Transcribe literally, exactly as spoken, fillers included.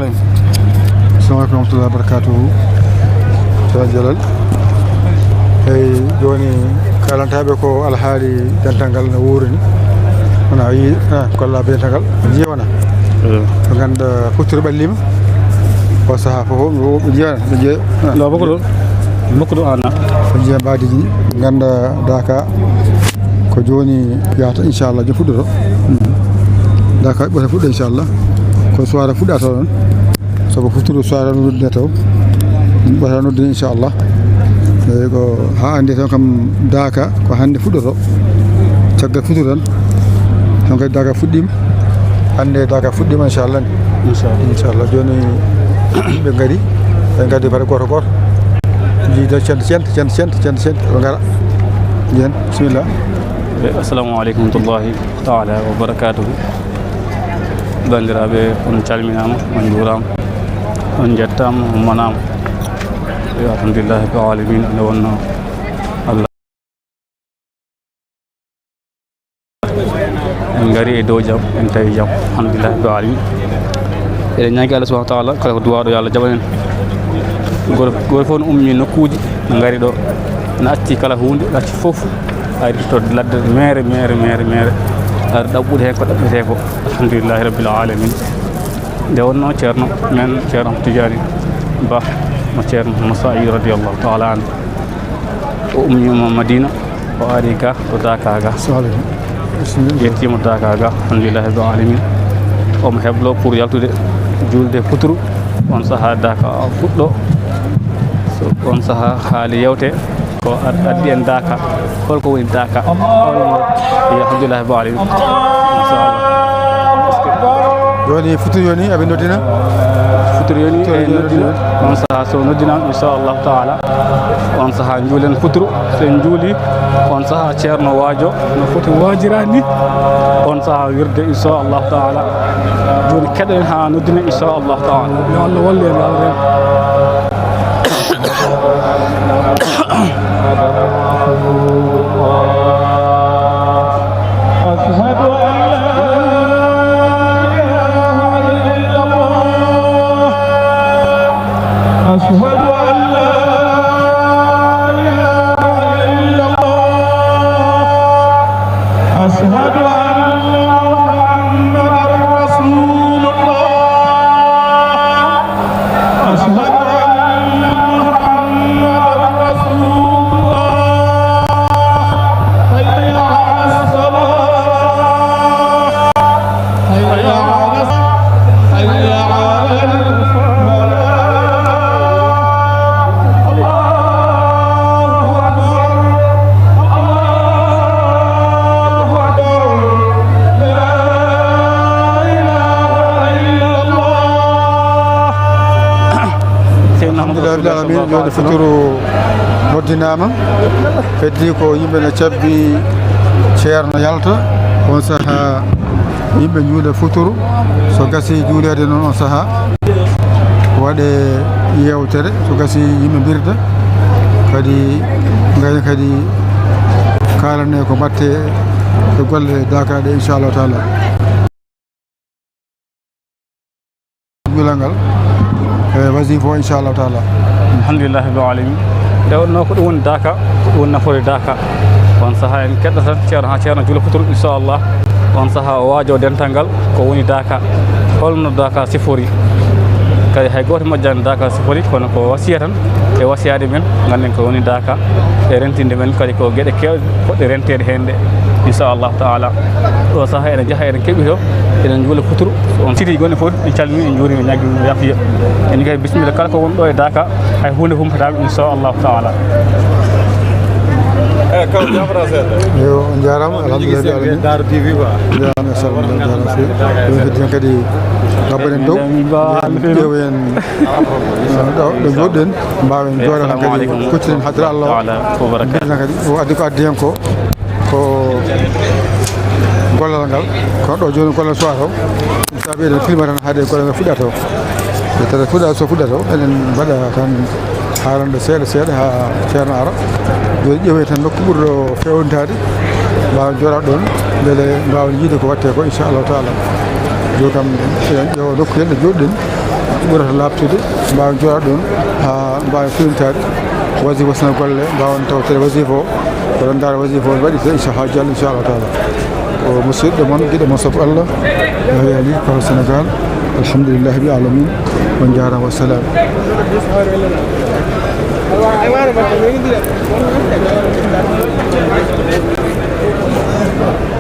Assalamu aleykum warahmatullahi wabarakatuhu. Ceerno Jalal. Eyi, jooni kalantaaɓe ko alhaali dental ngal no wuuri ni. Wona a yii, ah, kollaaɓe dental ngal. Ɓe njiya wona. Ɓe ngannda futuro ɓalliima. O sahaa fof, ɓe njiya, ɓe njiya. Lo boko ɗo. Boko ɗo ana. Ɓe njiya mbaadiiji ɗi. Ɓe ngannda daaka. Ko jooni yahata, inchallah, jom fuɗɗoto. Daaka ɓota fuɗɗo, inchallah. Ko soir fuɗɗata ɗon. Sabu futuro soir noddinata o. Ɓota noddina, inchallah. Eyi, ko haa hannde tan kam daaka ko hannde fuɗɗoto. Caggal futuro tan. Ɗon kadi daaka fuɗɗiima. Hannde daaka fuɗɗiima, inchallah. Inchallah. Inchallah. Jooni yimɓe ngari. Ɓe ngari bare gooto gooto. Jiida cent, cent, cent, cent, cent, cent. Ɓe ngara. Yen, bisimilla. Assalamu aleykum warahmatullahi taala wa barakatuhu. Banndiraaɓe, on calminaama, on njuuraama, on njettaama, on manaama. Yo alhamdulillahi rabbil alamin, nde wonno Allah. En ngari e dow jam, en tawi jam. Alhamdulillahi rabbil alamin. Eɗen ñaagi Allah subhanahu wa taala, kala ko duwaaɗo yo Allah jaɓan en. Gooto, gooto fof no ummi nokkuuji, no ngari ɗo. No acci kala huunde, acci fof. Ari to ladde meere, meere, meere, meere. Ari ɗaɓɓude heen ko ɗaɓɓetee ko. Alhamdulillahi rabbil alamin. Nde wonno ceerno men, Ceerno Tijaani Ba, mo Ceerno Moussa Ayi radiyallahu taala anhu. O ummiima Madina, o ari ga, o daaka ga. Salamu aleykum. Bisimilla. Yettiima daaka ga, alhamdulillahi rabbil alamin. Omo heblo pour yaltude, juulde futuru. On sahaa daaka fuɗɗo. So on sahaa haali yewte, ko ad-, addi en daaka. Holko woni daaka? Holno? Yo alhamdulillahi rabbil alamin. Machallah. Jooni futuro yoni, aɓe noddina? Futuro yoni, futuro e yoni, noddina. Noddina. On sahaa so noddinaama, inchallahu taala. On sahaa njuulen futuro. So en njuuli, on sahaa ceerno waajo no foti waajiraade ni. On sahaa wirde, inchallahu taala. Jooni keɗen haa noddina, inchallahu taala. Yo Allah wallu en, Allah reen. أشهد أن لا إله إلا الله. أشهد أن لا إله إلا الله. أشهد أن محمدا رسول الله. أشهد أن محمدا رسول الله. حي على الصلاة. حي على الصلاة. حي على الفلاح. الله أكبر. الله أكبر. لا إله إلا الله. Alhamdulillahi rabbil alamin, jooni futuro noddinaama. Heddi ko yimɓe no cabbi ceerno yalta. On sahaa yimɓe njuula futuro. So gasi juuleede noon on sahaa, waɗe yeewtere. So gasi yimɓe mbirda. Kadi ngayna kadi kaalane ko mbatte e golle daakaaɗe, inchallahu taala. Gulal ngal e wasifa o, inchallahu taala. Alhamdulillahi rabbil alamin. Nde wonno ko ɗum woni daaka, ko ɗum woni nafoore daaka. On sahaa en keɗɗata tan ceerno haa ceerno juula futuro, inchallah. On sahaa o waajo dental ngal ko woni daaka. Holno daaka sifori? Kadi hay gooto majjani daaka sifori, kono ko wasiya tan. E wasiyaade men, ngannden ko woni daaka. E rentinde men kadi ko geɗe keewɗe poɗɗe renteede heen ɗe, inchallahu taala. Ɗo sahaa eɗen njaha, eɗen keɓito, eɗen njuula futuro. On siti gonɗi fof, en calmini, en njuurima, en ñaagii mo yaafiya. En kadi bisimilla kala ko woni ɗo e daaka, hay huunde humpataama, inchallahu taala. Eyi, kaw, jaafata seeɗa. Yo, on njaaraama, alhamdulillahi rabbil alamin. Daaro T V quoi. Njaaraama, e salminde, njaaraama feewi. Ɗum heddi tan kadi, ngabbaɗen dow. Ƴeewen, ah, ɗo, ɗo jooɗɗen, mbaawen jooɗaade tan kadi, kucciten hakkille Allah o. Mbiten tan kadi, o addi ko addi heen ko, ko gollal ngal. Kono ɗo jooni gollal suwata o. Sabi eɗen filma tan haade gollal ngal fuɗɗata o. E tata fuɗɗa, so fuɗɗata o, eɗen mbaɗa tan haalanɗo seeɗa seeɗa haa ceerno ara. Jooni ƴeewen tan nokku ɓurɗo feewnitaade, mbaawen jooɗaade ɗoon, mbele mbaawen yiide ko waɗetee ko, inchallahu taala. Jooni kam, eɗen ƴeewa nokku heen ɗo jooɗɗen. ɓurata laaɓtude, mbaawa jooɗa ɗoon haa mbaawa fewtaade wasifa, sona golle mbaawa tawtede wasifa o. Oɗon ndaara wasifa o waɗi, so inchallah, jalla inchallah taala. Ko musidɗo mon, giɗo mon, sabu Allah, Yahya Ly, Koro Sénégal. Alhamdulillahi rabbil alamin. On njaaraama, wassalam.